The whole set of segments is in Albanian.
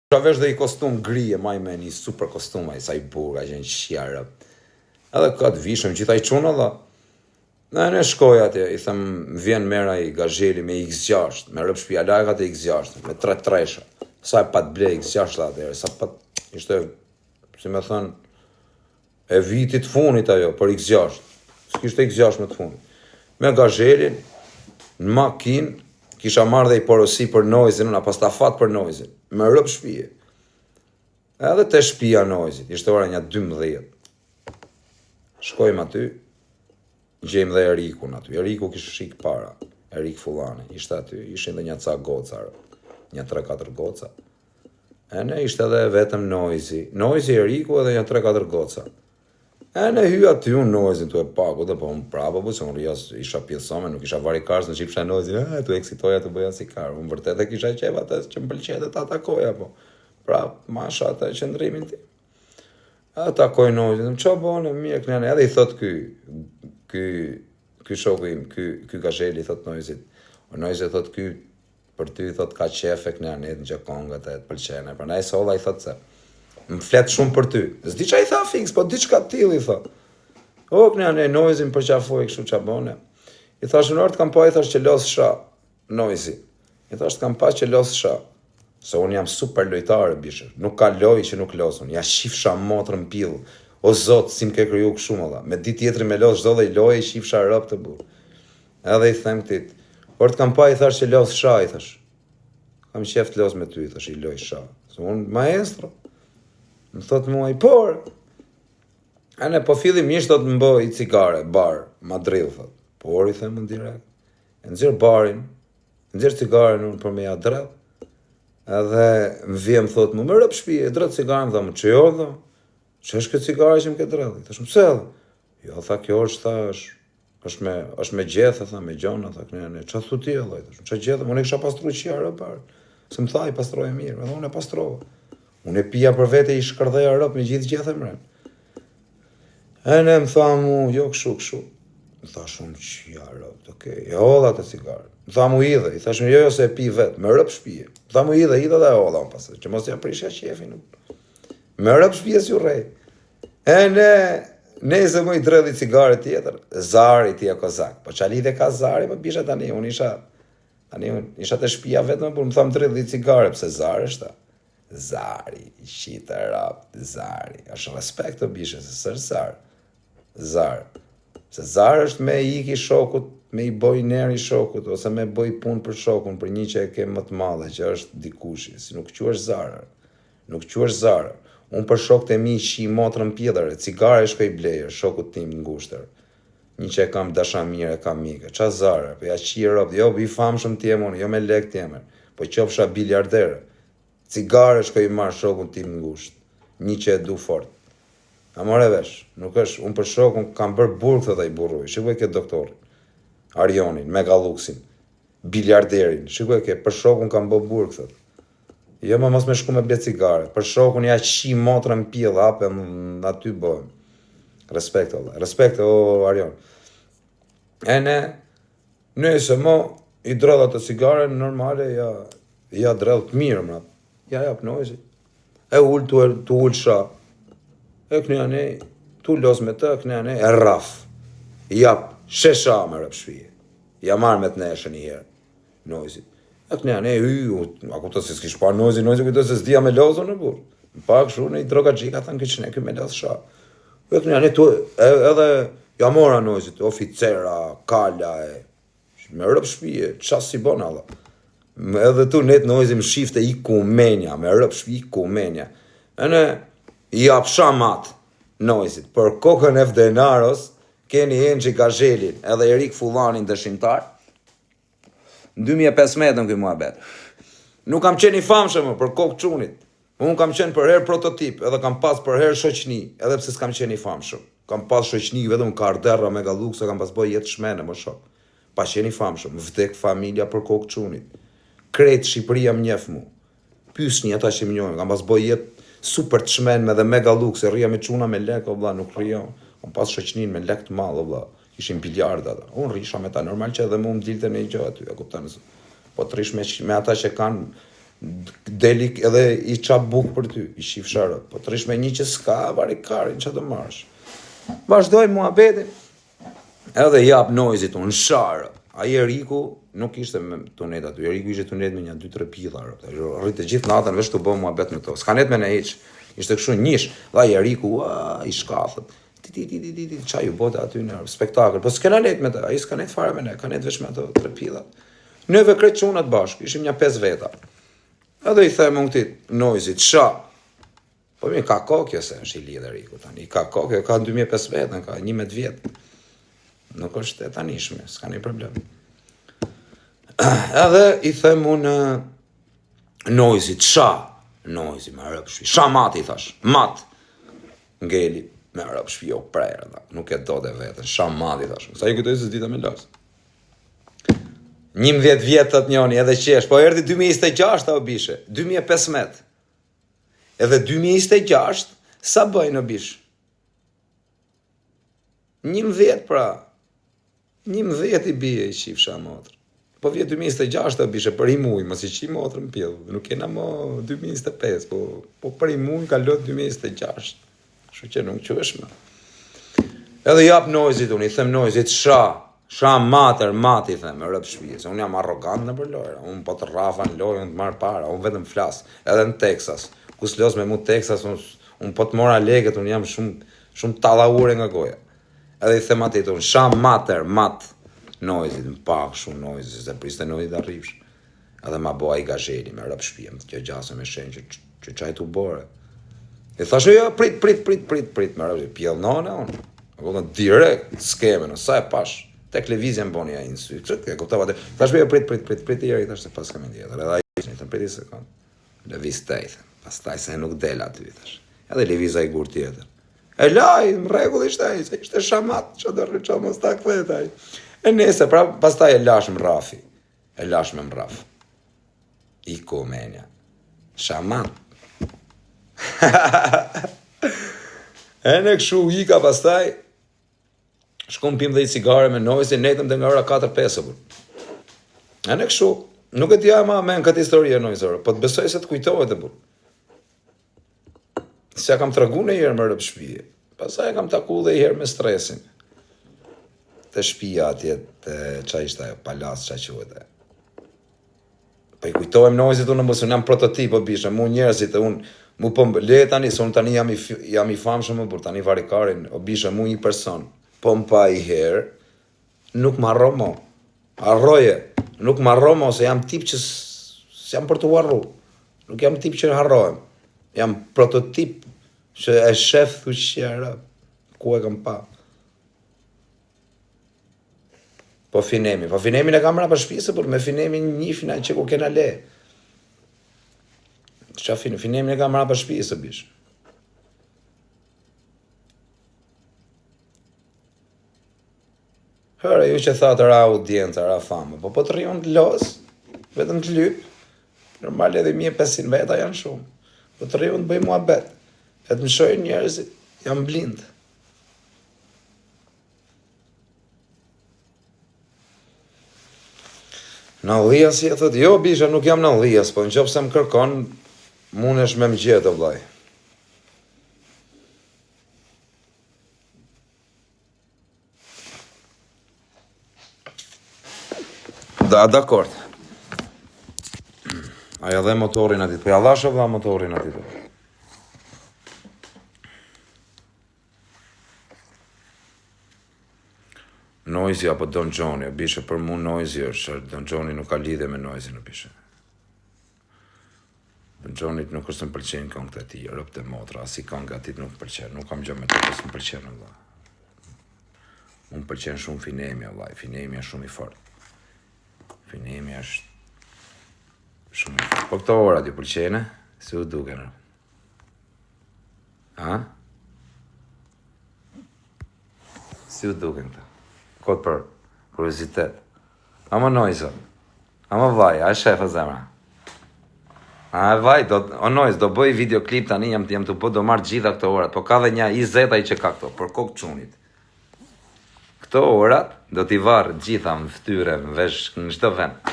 Kisha vesh dhe i kostum gri e maj men, një super kostum ai sa i bukur ka qenë qia rob. Edhe këtë vishëm gjithë ai çuna valla. Ne ne shkoj atje, i them vjen merr ai gazheli me X6, me rob shpia lajkat e X6, me tre tresha. Sa e pat ble X6 atëherë, sa pat ishte si me thënë E vitit të funit ajo, për X6. S'kishte X6 më të funit. Me gazhelin, në makinë, kisha marrë dhe i porosi për Noizin, unë pas ta fat për Noizin. Me rob shpije. Edhe te shpia Noizit, ishte ora nja 12. Shkojmë aty, gjejmë dhe Erikun aty. Eriku kish shik para, Erik Fullani, ishte aty, ishin dhe nja ca goca, nja 3-4 goca. E ne ishte edhe vetëm Noizi. Noizi, Eriku edhe nja 3-4 goca. E ne hy aty unë Noizin tu e pa, ku dhe po unë prapë, po se unë rria isha pjesome, nuk isha vari kars, në qipsha Noizin, e, tu eksitoja të bëja si kar. Unë vërtet e kisha qef atë që më pëlqente ta takoja, po. Prapë, masha atë qëndrimin tim. E takoj Noizin, më ça bone, mirë, kënene, edhe i thot ky, ky, ky shoku im, ky, ky gazheli, i thot Noizit. O Noizi thot ky Për ty thot ka qef e këne anet në kongët e të pëlqen. Prandaj solla i thot se më flet shumë për ty. S'di ça i tha fiks, po diçka të tillë i tha. O këne anet Noizi më përqafoi kështu ça bone. I thash unë të kam pa i thash që los sha Noizi. I thash të kam pa që los sha. Se unë jam super lojtar e bishë. Nuk ka lojë që nuk los unë. Ja qifsha motrën pill. O zot, si më ke kriju kështu më dha. Me di tjetri me los çdo lloj loje, qifsha rob të burr. Edhe i them këtit, por të kam pa i thash që los sha, i thash. Kam qef të los me ty, i thash, i loj sha. Se unë maestro. Më thot mua i por. E ne po fillimisht thot më bëj i cigare, bar, ma drill, thot. Por i them unë direkt. E nxjerr barin, nxjerr cigaren unë për me ja dredh. Edhe më vjen më thot mu, më rëp shpi, e dredh cigaren, më tha, më që jo, tha. Që është kjo cigare që më ke dredh? I thash, pse, tha? Jo, tha, kjo është, tha, është Është me është me gjethe, tha, me gjona, tha, këne, ne, ça thu ti, vëlla, thash, ça gjethe, unë e kisha pastru qia rë parë, se më tha, i pastroje mirë, edhe unë e pastrova. Unë e pija për vete, i shkërdheja rëp me gjithë gjethe mren. E ne më tha mu, jo këshu, këshu. Më tha shumë qia rëp, okej, e hodha atë cigare. Më tha mu hidhe, i thash jo, jo, se e pi vetë, me rëp shpije. Më tha mu hidhe, hidhe dhe e hodha, unë pastaj, që mos ja prishja qefin. Me rëp shpije si u rrej. E ne, nëse më i dredhi cigare tjetër, zari ti e kozak. Po ça lidhje ka zari, po bisha tani, unë isha, tani unë isha te shpia vetëm, por më tha më dredhi cigare, pse zari është ta? Zari, qita rap, zari. është respekt të bishe, se s'është zar. Zar. Se zar është me iki shokut, me i boj neri shokut, ose me boj punë për shokun, për një që e ke më të madhe, që është dikushi, si nuk quhesh zar. Nuk quhesh zar. Unë për shokët e mi qi motrën pjedhër, cigare shkoj blej shokut tim të ngushtër. Një që e kam dashamir e kam mik. Ça zar, po ja qi robt, jo i famshëm të jem unë, jo me lek të jem. Po qofsha biliarder. Cigare shkoj marr shokun tim të ngushtë. Një që e du fort. A more vesh, nuk është, unë për shokun kam bërë burg thotë ai burrui. Shikoj ke doktorin. Arionin, Megaluksin, biliarderin. Shikoj ke, për shokun kam bërë burg thotë. Jo më mos me shku me ble cigare. Për shokun ja qi motrën pill hapem aty bëhem. Respekt valla. Respekt o Arion. E ne nëse mo i drodha të cigare normale ja ja dredh të mirë më. Ja jap Noizi. E ul tu tu ul sha. E këne ne tu los me të këne ne e raf. Jap shesha me rëp shpije. Ja marr me të neshën një herë. Noizi. E këne ne hy, a kupton se s'kish pa Noizi, Noizi kujtoi se s'dija me lozë në burr. Më pa kështu në i drogaxhi ka thënë kish ne ky me loz sha. E këne ne tu edhe ja mora Noizit, oficera, kala e me rëp shpije, ça si bën alla. Edhe tu net Noizi më shifte i ku menja, me rëp shpi i ku menja. E ne i jap shamat Noizit, për kokën e Fdenaros, keni Enxhi Gazhelin edhe Erik Fullanin dëshimtar, Në 2015-ën ky muhabet. Nuk kam qenë i famshëm për kokë çunit. Unë kam qenë për herë prototip, edhe kam pas për herë shoqni, edhe pse s'kam qenë i famshëm. Kam pas shoqni vetëm karderra me galluksa, kam pas bë jetë shmene më shok. Pa qenë i famshëm, vdek familja për kokë çunit. Krejt Shqipëria më njeh mu. Pysni ata që më njohin, kam pas bë jetë super të shmenme dhe mega luks, rria me çuna me lek, o vlla, nuk rria. Kam pas shoqnin me lek të madh, o vlla. Ishin biliarda ata. Unë rrisha me ta, normal që edhe mu më dilte në gjë aty, e kupton? Po të rrish me, me ata që kanë Deli edhe i ça bukë për ty, i qifsha robt. Po të rrish me një që s'ka, varikarin, ça do marrësh. Vazhdoj muhabetin. Edhe jap Noizit unë, sharë. Ai Eriku nuk ishte me tu nejt aty. Eriku ishte tu nejt me një 2-3 pilla, robt. Rri të gjithë natën veç tu bë muhabet me to. S'ka nejt me ne hiç. Ishte kështu njësh. Dhe ai Eriku, ua, i shkathët. Ti ti ti ti ti ti ça ju bote aty në spektakël. Po s'kena nejt me të. Ai s'ka nejt fare me ne, ka nejt veç me ato tre pillat. Neve krejt çunat bashkë, ishim nja pesë veta. Edhe i them unë këtij Noizit, sha. Po mirë, ka kohë kjo se është i lidhur Eriku tani. Ka kohë kjo, ka 2015, ka 11 vjet. Nuk është e tanishme, s'ka një problem. Edhe i them unë Noizit, sha. Noizi, me rob shpi. Sha mati, i thash, mat. Ngeli, me rob shpi, jo prerë, da. nuk e do dhe vetën, sha mati, i thash. Sa i kujtoj se s'dita me las. 11 vjet thot njoni edhe qesh, po erdhi 2026 o bishe, 2015. Edhe 2026 sa bëjnë o bish? 11 pra. 11 i bie i qifsha motër. Po vjet 2026 o bishe për i muj, mos i qi motrën pjell. Nuk kena mo 2025, po po për i muj kalot 2026. Kështu që nuk quhesh më. Edhe jap Noizit unë, i them Noizit, sha, sha mater, mat i them, rob shpije, se unë jam arrogant nëpër lojra, unë po të rrafa në lojë, unë të marr para, unë vetëm flas, edhe në Texas, ku s'los me mu Texas, unë, unë po të mora lekët, unë jam shumë, shumë tallaure nga goja. Edhe i them atit unë, sha mater, mat, Noizit, më pa kështu Noizit, se priste Noizit arrivsh. Edhe ma bo ai gazheli me rob shpije, më kjo gjase me shenjë që, që çaj të bore. I thashë, jo, prit, prit, prit, prit, prit, me rob, pjell none, unë. A kupton, direkt, skemën, sa e pash, tek lëvizja më boni ai në sy, që e kuptova atë. Thashë, jo, prit, prit, prit, prit, i i thashë se pas kam tjetër. Edhe ai, i them, prit i sekond. Lëviz te, i them, pastaj se nuk del aty, i thashë. Edhe lëviz ai gur tjetër. E laj, në rregull ishte ai, se ishte shamat, që do rri, që mos ta kthet ai. E nese, pra, pastaj e lash më rrafi. E lash me mrraf. Iku menja. Shamat. e në këshu ika pastaj, shkum pim dhe i cigare me Noizin, nejtëm dhe nga ora 4-5 o E në këshu, nuk e di a ma men këtë histori e Noizor, po të besoj se të kujtohet e burr. S'ja kam tregu një herë me rob shpije. Pastaj e kam taku dhe i herë me stresin. Te shpia atje, te ça ishte ajo, palas, ça quhet e. Po i kujtohem Noizit unë mos unë jam prototip o bisha, mu njerëzit e unë mu po le tani se unë tani jam i jam i famshëm o burr, tani varikarin o bisha mu një person. Po më pa i herë, Nuk më harro mo. Harroje. Nuk më harro mo se jam tip që s'jam për të harru. Nuk jam tip që harrohem. Jam prototip që e shef thu që ku e kam pa. Po Finemi, po Finemin e kam mrapa shpisë, por me Finemin njifna që ku kena le. Qa fin, Finemin e kam mrapa shpisë, bish. Hëre, ju që thatë ra audienca, ra fama, po po të rri unë të los, vetëm të lyp, normal edhe 1500 veta janë shumë, po të rri unë të bëj muhabet, e të më shohin njerëzit, jam blind. Nallias i e thot, jo bisha, nuk jam nallias, po në qoftë se më kërkon, mundesh me më gjetë, o vllai. Da, dakord. A ja dhe motorin atit, po ja dhashë vlla motorin atit. Noizi apo Don Xhoni, o bishe për mu Noizi është, Don Xhoni nuk ka lidhje me Noizin, o bishe. Don Xhonit nuk është se më pëlqejnë këngët e tij, robt e motra, asi këngë atit nuk më pëlqen, nuk kam gjë me të, po s'më pëlqen valla. Mu më pëlqen shumë Finemi, valla, Finemi është shumë i fortë. Finemi është shumë i fortë. Po këto orat ju pëlqejnë, si u duken? Ha? Si u duken këto? Kot për kuriozitet. Ama Noizo. Ama vaj, a e shef zemra. A e vaj, do, o Noiz, do bëj videoklip tani, jam, jam të bë, do marr gjitha këto orat, po ka dhe një i zeta i që ka këto, për kokë çunit. Këto orat do t'i varë gjitha në fytyrë, në vesh, në çdo vend.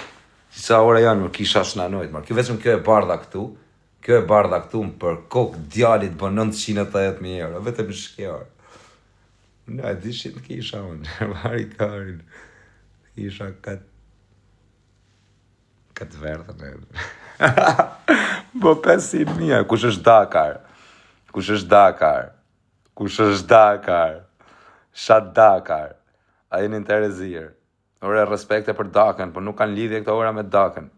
Sa ora janë, më kisha s'nanojt, më. Kjo vetëm kjo e bardha këtu, kjo e bardha këtu më për kokë djalit bën 980.000 euro, vetëm shkjo. Në, e dishin të kisha unë, vari karin. Kisha këtë këtë verdhën e... Bo 500.000, kush është Dakar? Kush është Dakar? Kush është Dakar? Sha Dakar? A jeni në terezirë? Ore, respekte për Dakën, po nuk kanë lidhje këto ora me Dakën.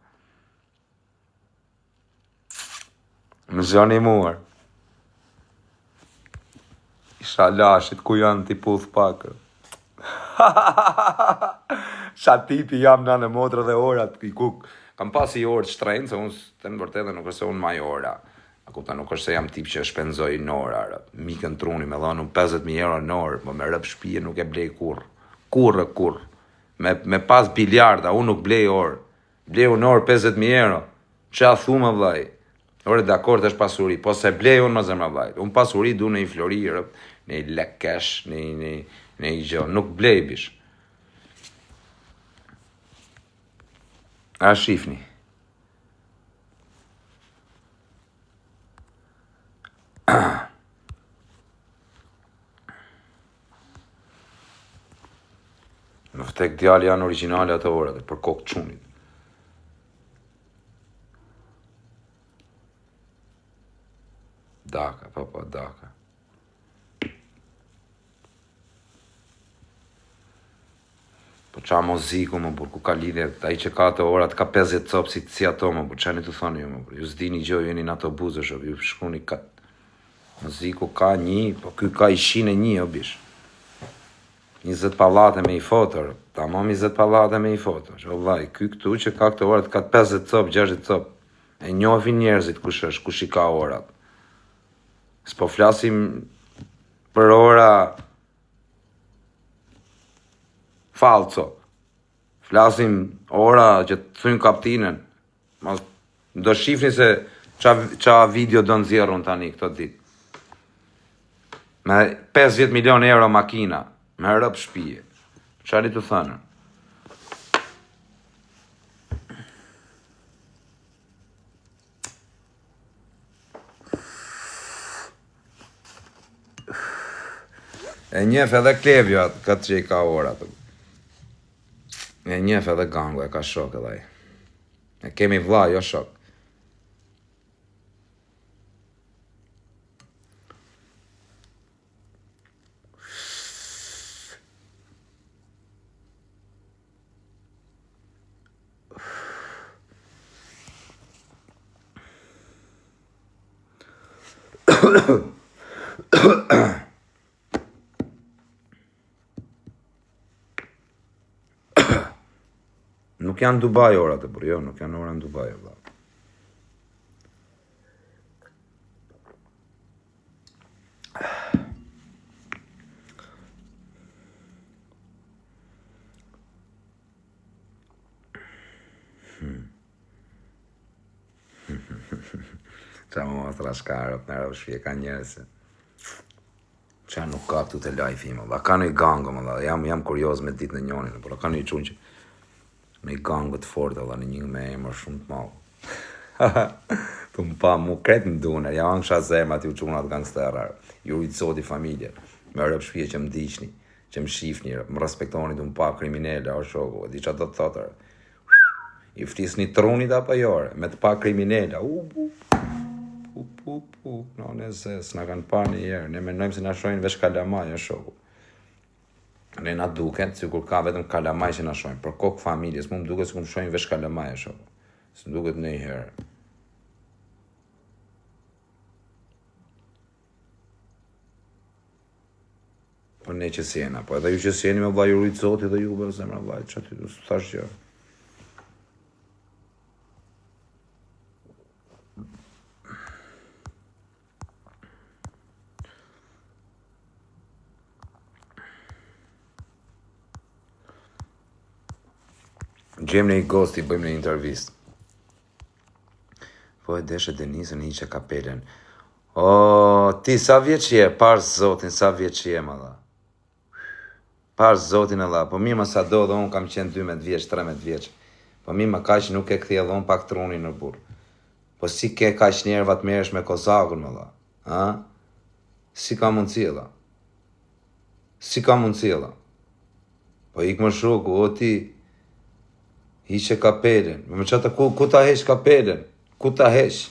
Më zgjoni muar. Isha lashit, ku janë t'i puth pak. Sha tipi jam në në motrë dhe orat, i ku kam pasi orë të shtrenjtë, se unë të në vërtetë nuk është se unë maj ora. A kupton, nuk është se jam tip që shpenzoj në ora, rë. Mikën truni me dhënë unë 50.000 euro në orë, po me rëp shtëpie nuk e blej kurrë. Kurrë, kurrë. Me, me pas biliarda, unë nuk blej orë. Blej unë orë 50.000 euro. Ça thu më vllai? Ore, dakord është pasuri, po se blej unë më zemra vllai. Unë pasuri du në i flori, rëp, në i lek cash, në i, në, në i gjë. Nuk blej bish. A shifni? Në vtek djali janë origjinale ato orët, për kokë çunit. Daka, po po, daka. Po qa moziku më burr, ku ka lidhje, ai që ka ato orat ka 50 copë si, si ato më burr, ça jeni tu thoni ju më burr, ju s'dini gjë, ju jeni në autobus është, ju shkuni ka... Moziku ka një, po ky ka 101 o bish. 20 pallate me i foto, tamam 20 pallate me i foto. O vllai, ky këtu që ka këto orat ka 50 copë, 60 copë. E njohin njerëzit kush është, kush i ka orat. S'po flasim për ora Falco. Flasim ora që të thyn kaptinën. Mas do shifni se ça, ça video do nxjerr unë tani këto ditë. Me 50 milion euro makina, me rëp shpije. Ça jeni tu thënë? E njef edhe Klevjo atë këtë që i ka orat. E njef edhe gangu, e ka shok edhe ai. E kemi vlla, jo shok. Nuk janë Dubai orat e burr, jo, nuk janë ora në Dubai, vlla. Ça më mos rashkarët, në rëvë shpje ka njerëz se. Ça nuk ka këtu te live im, valla. Ka një gango, më valla. Jam, jam kurioz me ditë në njonin, por ka një çun që në një gango të fortë, valla, në një me emër shumë të madh. Tu më pa mu kret në duner, ja angsha zemra ti u çunat gangsterrar. Ju rujt zoti familje, me rëp shpije që më ndiqni, që më shifni, më respektoni tu më pa kriminela, o shoku, e di ça do të thotë. I flisni trunit apo jo, re? me të pa kriminela, u, u, u, u, u, no, ne se s'na kanë pa një herë, ne mendojmë se na shohin veç kalamaj, o shoku. Ne na duket sikur ka vetëm kalamaj që na shohin, për kokë familjes, mu më duket sikur më shohin veç kalamaj, o shoku. S'më duket ndonjëherë. Po ne që s'jena, po edhe ju që s'jeni me vlla ju rujt zoti dhe ju be zemra vlla, që aty të thash gjë. Gjejmë një gost i bëjmë një intervistë. Po e deshe Denisën hiqe kapelen. O, ti sa vjeç je, par zotin, sa vjeç je, më dha. Par zotin e dha, po mirë më sa do dhe unë kam qenë 12 vjeç, 13 vjeç. Po mi më kaq nuk e kthjellon pak trunin o burrë. Po si ke kaq nerva të merresh me Kozakun më dha? Ha? Si ka mundësi vlla? Si ka mundësi vlla? Po ik më shoku, o ti hiqe kapelen. Me çata ku ku ta heq kapelen? Ku ta heq?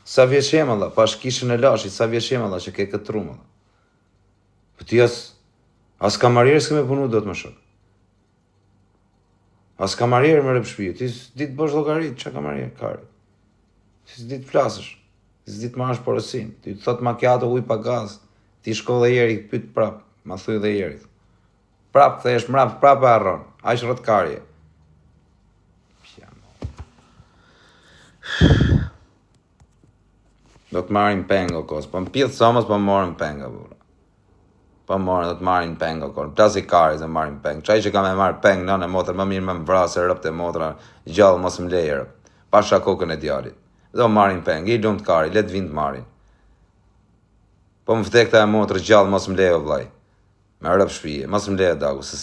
Sa vjeç je vlla, pash kishën e Lashit, sa vjeç je vlla që ke këtë tru vlla. Po ti as as kamarier s'ke me punu dot më shok. As kamarier më rrep shtëpi, ti s'di të bësh llogarit, çka kamarier kari. Ti s'di të flasësh, ti s'di të marrësh porosin, ti të thot makiato ujë pa gaz, ti shko dhe jeri, pyet prap, ma thuj dhe jeri. Prap kthehesh mrap, prap e harron, aq rrot karje. Do të marrin peng o kos, po më pidh somos, po morën peng o burra. Po morën, do të marrin peng o kos. Plasi kari se marrin peng. Çaj që ka me marr peng nënë e motër, më mirë më vrasë robt e motra, gjallë mos më lejë rob. Pasha kokën e djalit. Do marrin peng, i lumt kari, le të vinë të marrin. Po më vdekta e motrë gjallë mos më lejë o vllai. Me rob shpije, mos më lejë dagu, se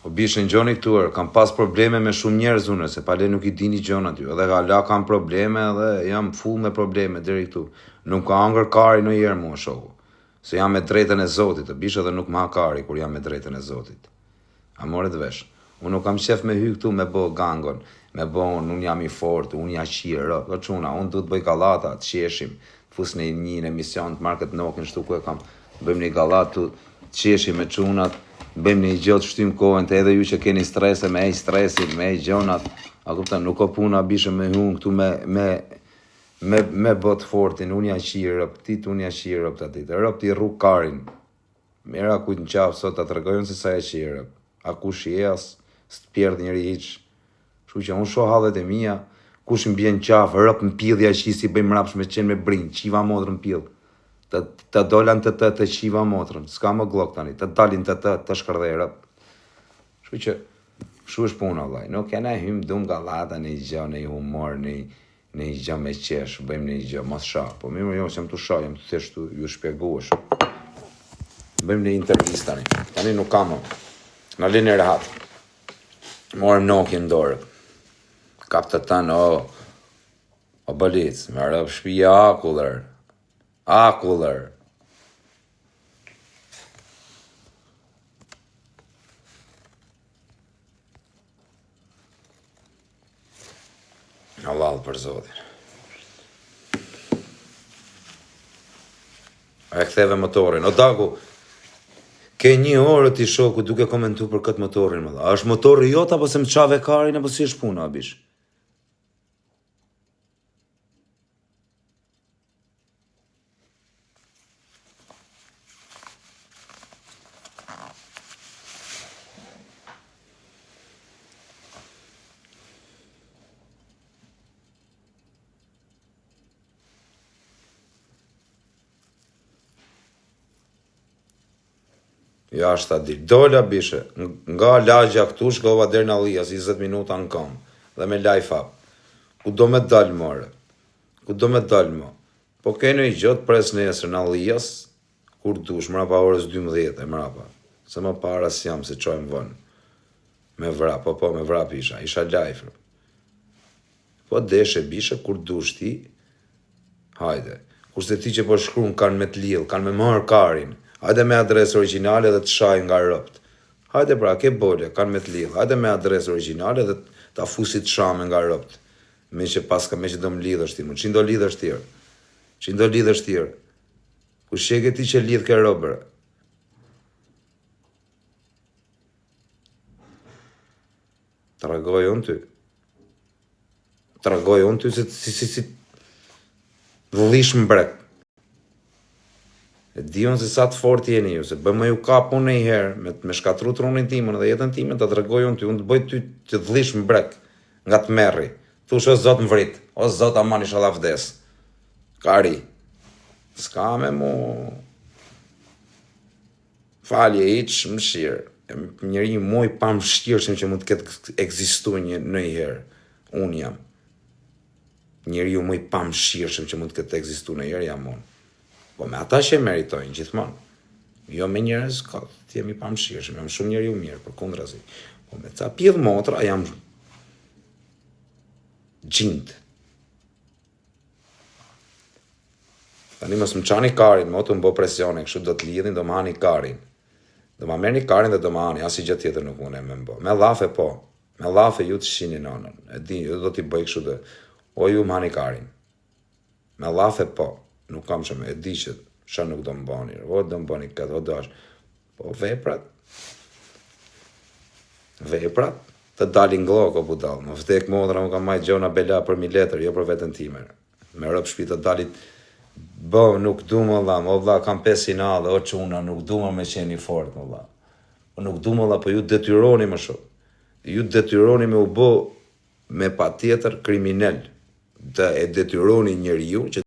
O bishën gjoni këtu erë, kam pas probleme me shumë njerëz unë, se pale nuk i dini gjonat ju, edhe hala kam probleme edhe jam full me probleme deri këtu. Nuk ka hangër kari ndonjëherë mua shoku, se jam me drejtën e Zotit, o bishë edhe nuk më ha kari kur jam me drejtën e Zotit. A morët vesh? Unë nuk kam qef me hy këtu me bo gangon, me bo unë, unë jam i fortë, unë ja qirë, o çuna, unë du të bëj gallata, të qeshim, të fus në një në emision, të marr këtë nokin shtu ku e kam, të bëjmë një gallatë tu, të qeshim me çunat, të bëjmë një gjë të shtym kohën, të edhe ju që keni strese, me heq stresin, me heq gjonat, a kupton, nuk o puna bishë me hy këtu me, me, me, me bo të fortin, unë ja qirë, rob, tit unë ja qirë, rob të ditë, rob ti rruk karin, Mera kujt në qafë sot ta tregoj unë se sa e qirë. A kush je as, s'të pjerdh njeri hiç. Kështu që unë shoh hallet e mia, kush më bie në qafë, rëp në pidhja qi si bëj mrapsht me qenë me brinjë, qiva motrën në pidh. Të, të dola në të të, të qiva motrën, s'ka më gllok tani, të dalin të të, të shkërdhej rëp. Kështu që, kështu është puna vllai, nuk e na hym dum gallata në gjë, në humor, në Në një gjë me qesh, bëjmë në një gjë, mos sha. Po mirë, jo, s'jam tu sha, jam tu thjesht tu ju shpjegu është. Bëjmë një intervistë tani. Tani nuk kam më. Na lini rehat. Morëm Nokia në dorë. Kap të tanë, o, o bëlic, me rëp shpia akullër. Akullër. Allah për zotin. A e ktheve motorin. O Dagu, ke një orë ti shoku duke komentu për këtë motorin, më dha. A është motori jot apo se më çave karin apo si është puna, abish? Jashtë ta di. Dola bishe, nga lagja këtu shkova deri në Allias, 20 minuta në këmbë dhe me life up. Ku do me dal more? Ku do me dal më? Po ke një gjë të pres nesër në Allias, kur dush, mrapa orës 12 e mrapa. Se më para s'jam se çojmë vonë. Me vrap, po po me vrap isha, isha live. Po deshe bishe kur dush ti, hajde. Kurse ti që po shkruan kanë me të lidh, kanë me marr karin. Hajde me adresë origjinale dhe të shaj nga robt. Hajde pra, ke bole, kanë me të lidh. Hajde me adresë origjinale dhe ta fusi të shame nga robt. Me që paska, me që do më lidhësh ti, më çin do lidhësh ti? Çin do lidhësh ti? Kush je ti që lidh ke robër? Tregoj unë ty. Tregoj unë ty se si si si vëllish më brek. E di unë se sa të fort jeni ju, se bëj më ju kap unë një herë, me, me shkatru trunin tim dhe jetën time, ta tregoj unë ty, unë të bëj ty të vëllish më brek nga tmerri. Thush o zot më vrit, o zot aman ishalla vdes. Kari. S'ka me mu. Falje, hiç mëshirë. Jam njeri më i pamëshirshëm që mund të ketë ekzistuar një ndonjëherë. Unë jam. Njeriu më i pamëshirshëm që mund të ketë ekzistuar ndonjëherë jam unë. Po me ata që e meritojnë gjithmonë. Jo me njerëz kot, të jem i pamëshirshëm, jam shumë njeriu mirë, përkundrazi. Po me ca pidh motra jam xhind. Tani mos më çani karin, mo të më bo presione, kështu do të lidhin, do më hani karin. Do ma merrni karin dhe do më hani, asnjë gjë tjetër nuk mundem me më bo. Me llafe po, me llafe ju të shini nonën. E di, ju do t'i bëj kështu dhe, o ju më hani karin. Me llafe po, nuk kam shumë, e di që ça nuk do më bëni, o do më bëni këtë, o do ashtë. Po veprat, veprat, të dalin gllok o budall, më vdek motra, më kam majt gjona bela për miletër, jo për veten time. Me rob shpi të dalit, bë, nuk du më vlla, o vlla, kam pesë inale, o çuna, nuk du më me qenë i fort, më vlla. Po nuk du më vlla, po ju detyroni më shumë. Ju detyroni me u bë me patjetër kriminel. Të e detyroni njeriu që.